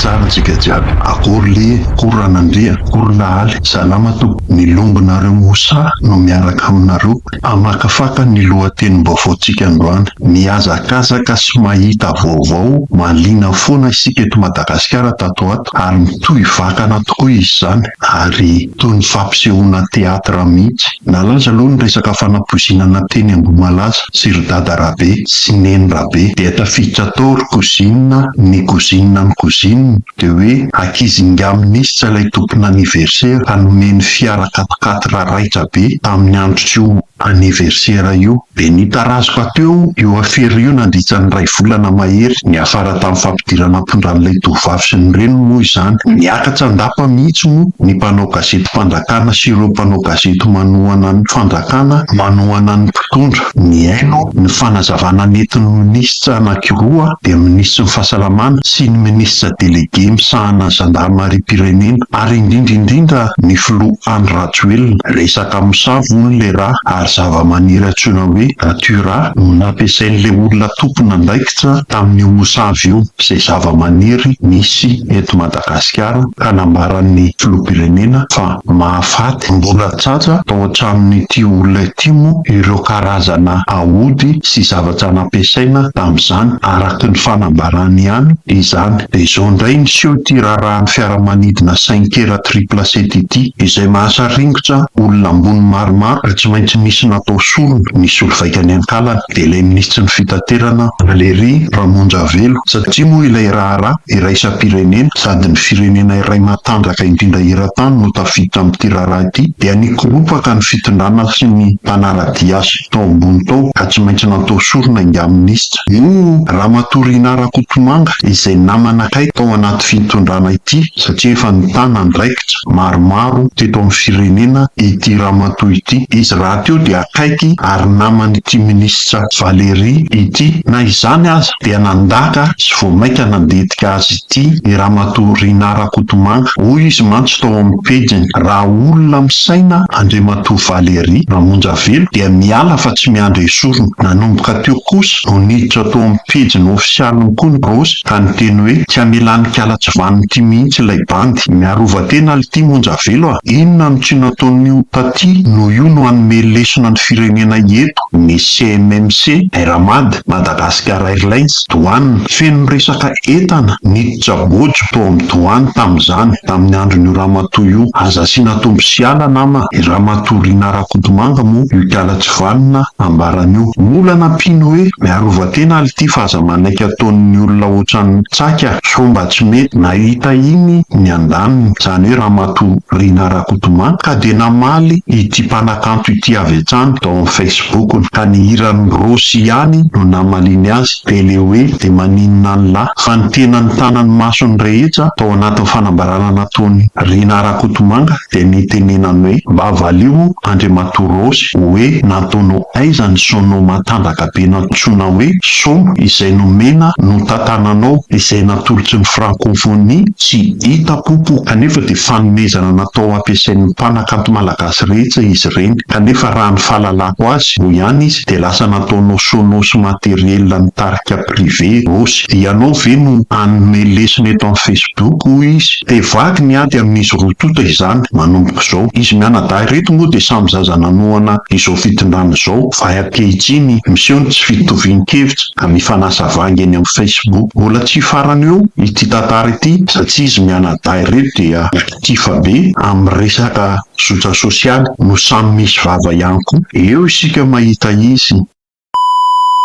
Tsara antsika jiaby. Akory lie, akory Ranandria, akory Lahaly, salama tompoko. Ny lombonareo Moussa no miaraka aminareo hamakafaka ny lohatenim-baovaontsika androany. Mihazakazaka sy mahita vaovao mahaliana foana isika eto Madagasikara tato ho ato ary mitohy vakana tokoa izy izany ary toy ny fampisehoana théâtre mihitsy. Nalaza aloha ny resaka fanapoizinana teny Ambohimalaza sy ry Dada Rabe sy Neny Rabe dia tafiditra tao ry cousine ny cousine ny cousine dia hoe ankizy ingahy minisitra ilay tompon'anniversaire ka nomeny fiara quatre-quatre raitra be tamin'ny androtr'io anniversaire io. Dia nitarazoka teo io afera io nandritra ny iray volana mahery, niafara tamin'ny fampidirana am-pondra an'ilay tovovavy sy ny reniny moa izany. Niakatra an-dapa mihitsy moa ny mpanao gazetim-panjakana sy ireo mpanao gazety manohana ny fanjakana, manohana ny mpitondra. Nihaino ny fanazavana nentin'ny minisitra anankiroa dia minisitry ny fahasalamana sy ny minisitra delege misahana ny zandarimariam-pirenena ary indrindra indrindra ny filoha Andry Rajoelina. Resaka mosavy hono le raha ary zava-maniry antsoina hoe datura no nampiasain'ilay olona tompon'andraikitra tamin'io mosavy io, izay zava-maniry misy eto Madagasikara ka nambaran'ny filoham-pirenena fa mahafaty. Mbola tratra tao an-tranon'ity olona ity moa ireo karazana aody sy zavatra nampiasaina tamin'izany, araka ny fanambarany ihany izany. Dia izao indray niseho ity raharahan'ny fiaramanidina Sainker Triple Sept ity, izay mahasaringotra olona ambony maromaro ka tsy maintsy nisy natao sorona ny solovaikany ankalana, dia ilay minisitry ny fitaterana Valéry Ramonjavelo, satria moa ilay raharaha iraisam-pirenena sady ny firenena iray matanjaka indrindra eran-tany no tafiditra amin'ity raharaha ity dia nikoropaka ny fitondrana sy ny mpanara-dia azy tao ambony tao ka tsy maintsy natao sorona ingahy minisitra. Io Ramatoa Rinah Rakotomanga izay namana akaiky tao anaty fitondrana ity satria efa nitana andraikitra maromaro teto amin'ny firenena ity ramatoa ity. Izy rahateo dia akaiky ary naman'ity minisitra Valérie ity. Na izany aza dia nandaka sy vao mainka nandetika azy ity i ramatoa Rinah Rakotomanga. Hoy izy mantsy tao amin'ny pejiny, Raha olona misaina Andriamatoa Valérie Ramonjavelo dia miala fa tsy miandry esorina. Nanomboka teo kosa no niditra tao amin'ny pejiny ofisialiny koa ny Raozy ka niteny hoe tsy hamelany kala tsy vanona ity mihitsy ilay bandy. Miarova tena lty Monjavelo a! Inona no tsy nataon'io taty no io no hanome lesona ny firenena eto ny CMMC, Air Mad, Madagascar Airlines, Douane. Feno resaka entana niditra bôjo tao amin'ny Douane tamin'izany, tamin'ny andron'io ramatoa io. Aza asiana tombo sy ala nama e! Ramatoa Rinah Rakotomanga moa io kala tsy vanona ambarany io. Mbola nampiany hoe miarova tena lty fa aza manaiky ataon'ny olona ohatran'ny tsaky a! Sao mba tsy mety nahita iny ny andaniny, izany hoe Ramatoa Rinah Rakotomanga, ka dia namaly ity mpanakanto ity avy hatrany tao amin'ny Facebook-ny, ka ny hiran'i Rossy ihany no namaliany azy, dia le hoe dia maninona an'lah, fa ny tena nitana ny mason'ny rehetra tao anatin'ny fanambarana nataon'i Rinah Rakotomanga dia nitenenany hoe mba valio Andriamatoa Rossy hoe nataonao aiza ny sono matanjaka be nantsoina hoe soma izay nomena notantananao izay natolotry ny francophonie tsy hita popo kanefa dia fanomezana natao hampiasain'ny mpanakanto malagasy rehetra izy ireny kanefa raha ny fahalalako azy hoy ihany izy dia lasa nataonao sono sy materiel ny tarika privé Rossy ianao ve no hanome lesona eto amin'ny facebook hoy izy dia vaky ny ady amin'izy roa tonta izany manomboka izao. Izy mianadahy ireto moa dia samy zaza nanohana izao fitondrana izao fa ankehitriny miseho ny tsy fitovian-kevitra ka mifanasa vangy eny amin'ny facebook. Mbola tsy hifarana eo ity tantara ity satria izy mianadahy ireto dia actif be amin'ny resaka zotra sosialy no samy misy vava ihany koa. Eo isika mahita izy.